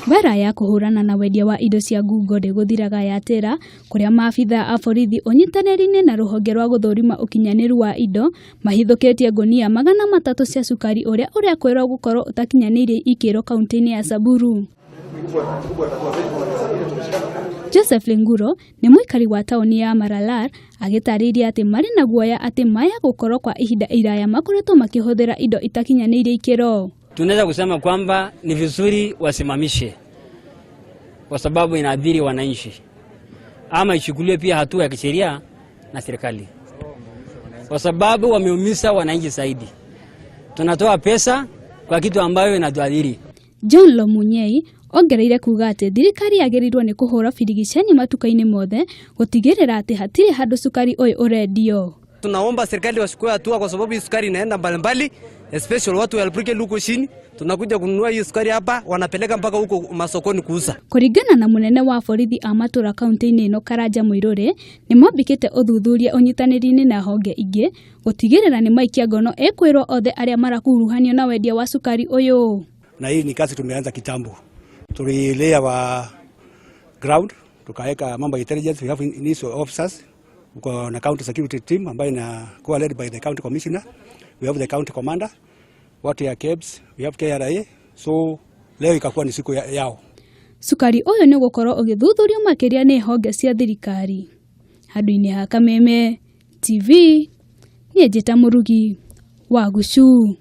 Mbara ya kũhũrana na wendia wa indo cia ngungo ndĩgũthiraga yatĩra kũrĩa maabithaa a borithi ũnyitanĩri-inĩ na rũhonge rwa gũthũrima ũkinyanĩru wa indo mahithũkĩtie ngũnia 300 cia cukari ũrĩa ũrekwĩrwo gũkorwo ũtakinyanĩirie ikĩro kaunti-inĩ ya Samburu. Joseph Lenguro nĩ mũikari wa taũni ya Maralal agĩtarĩria atĩ marĩ na guoya atĩ maya gũkorwo kwa ihinda iraya makoretwo makĩhũthĩra indo itakinyanĩirie ikĩro. Tunaweza kusema kwamba ni vizuri wasimamishe kwa sababu inaathiri wananchi, ama ichukuliwe pia hatua ya kisheria na serikali, kwa sababu wameumiza wananchi zaidi. Tunatoa pesa kwa kitu ambayo inatuathiri. John Lomunyei ongereire kuga atĩ thirikari yagĩrĩirwo nĩ kũhũra birigiceni matuka-inĩ mothe gũtigĩrĩra atĩ hatirĩ handũ cukari ũyũ ũrendio. Tunaomba serikali wachukue hatua kwa sababu hii sukari inaenda mbalimbali, especially watu wa Elpurkel huko chini. Tunakuja kununua hii sukari hapa, wanapeleka mpaka huko masokoni kuuza. Kũringana na mũnene wa borithi a matũra kaunti-inĩ ĩno Karanja Mũirũrĩ, nĩ mambĩkĩte ũthuthuria ũnyitanĩri-inĩ na honge ingĩ gũtigĩrĩra nĩ maikia ngono ĩkwĩrwo othe arĩa marakuruhanio na wendia wa cukari ũyũ. Na hii ni kazi tumeanza kitambo. Tulilea wa ground, tukaweka mambo ya intelligence, we have initial officers, uko na county security team ambayo inakuwa led by the county commissioner, we have the county commander, watu ya KEBS, we have KRA, so leo ikakuwa ni siku yao. Cukari ũyũ nĩ ũgũkorwo ũgĩthuthurio makĩria nĩ honge cia thirikari. Handũ-inĩ ha Kameme TV, niĩ njĩta Mũrugi wa Gucu.